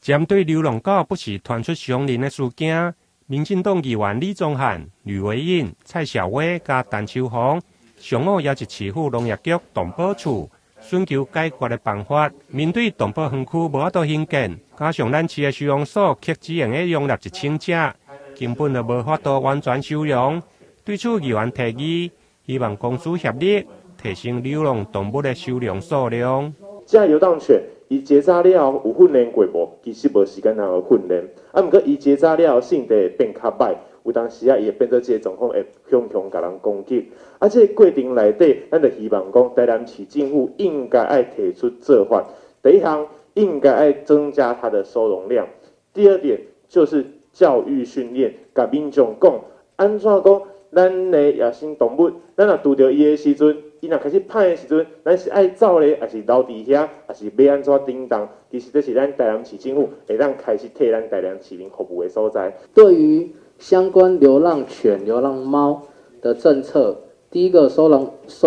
針對流浪狗不時傳出傷人的事件，民進黨議員李宗翰、呂維穎、蔡小威佮陳秋紅，上午邀集市府農業局動保處尋求解決的辦法。面對動保園區無法度興建，加上咱市的收容所卻只會用容納1000隻，根本就無法度完全收容。對此，議員提議，希望公私協力提升流浪動物的收容數量。這流浪犬伊結紮了後有訓練過無？其實無時間通予訓練。啊，毋過伊結紮了後性地會變較歹，有當時啊，伊會變做這個狀況會雄雄共人攻擊。啊，這個過程內底，咱就希望講台南市政府應該愛提出做法。第一項應該愛增加它的收容量。第二點就是教育訓練，共民眾講按怎講，咱的野生動物，咱若拄著伊的時陣，伊若開始歹的時陣，咱是愛走咧，抑是留佇遐，抑是欲按怎叮當？其實這是咱台南市政府會當開始替咱台南市民服務的所在。對於相關流浪犬、流浪貓的政策，第一個收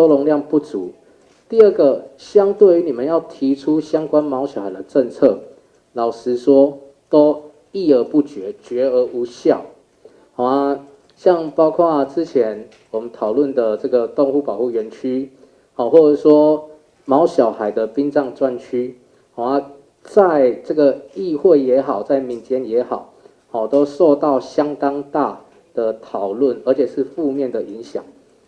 容量不足，第二個相對於你們要提出相關毛小孩的政策，老實說都議而不決，決而無效。好啊。像包括之前我們討論的這個動物保護園區，好，或者說毛小孩的殯葬專區，好啊，在這個議會也好，在民間也好，好，都受到相當大的討論，而且是負面的影響，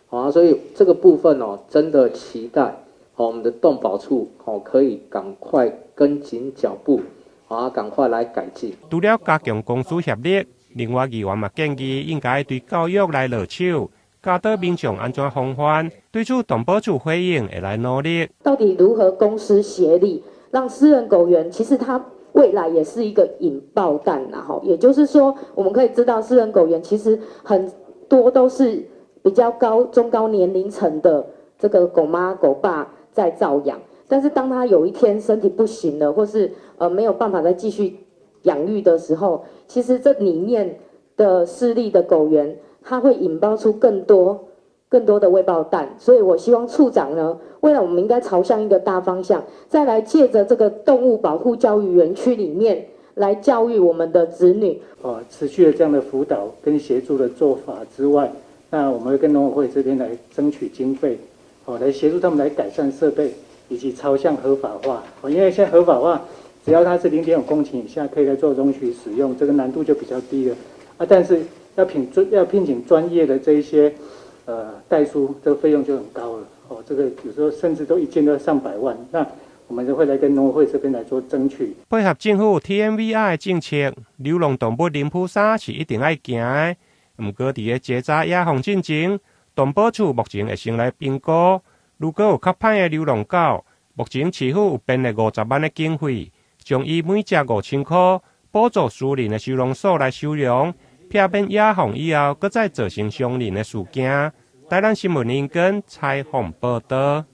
好啊，所以這個部分哦，真的期待，好，我們的動保處，好，可以趕快跟緊腳步，好啊，趕快來改進。除了加強公私協力，另外議員嘛建議應該對教育來落手，教導民眾按怎防範。對此，動保處回應會來努力。到底如何公私協力，讓私人狗園其實它未來也是一個引爆彈啦，吼，也就是說，我們可以知道私人狗園其實很多都是比較高、中高年齡層的這個狗媽狗爸在照養，但是當他有一天身體不行了，或是沒有辦法再繼續養育的時候，其實這裡面的私立的狗園，它會引爆出更多、更多的未爆彈。所以我希望處長呢，未來我們應該朝向一個大方向，再來借著這個動物保護教育園區裡面來教育我們的子女。哦，持續的這樣的輔導跟協助的做法之外，那我們會跟農委會這邊來爭取經費，哦，來協助他們來改善設備以及朝向合法化。哦，因為現在合法化，只要它是0.5公頃以下，可以來做容許使用，這個難度就比較低了。啊，但是要聘請專業的這一些代書，這個費用就很高了。哦，這個有時候甚至都一件都要上百萬。那我們就會來跟農委會這邊來做爭取。配合政府 TNVR 的政策，流浪動物林普沙是一定愛行的。毋過佇咧結紮野放進前，動保處目前會先來評估，如果有較歹的流浪狗，目前市府有編列50萬的經費，將以每隻5000箍補助私人的收容所來收容，避免野放以後，閣再造成傷人的事件。台南新聞林根採訪報導。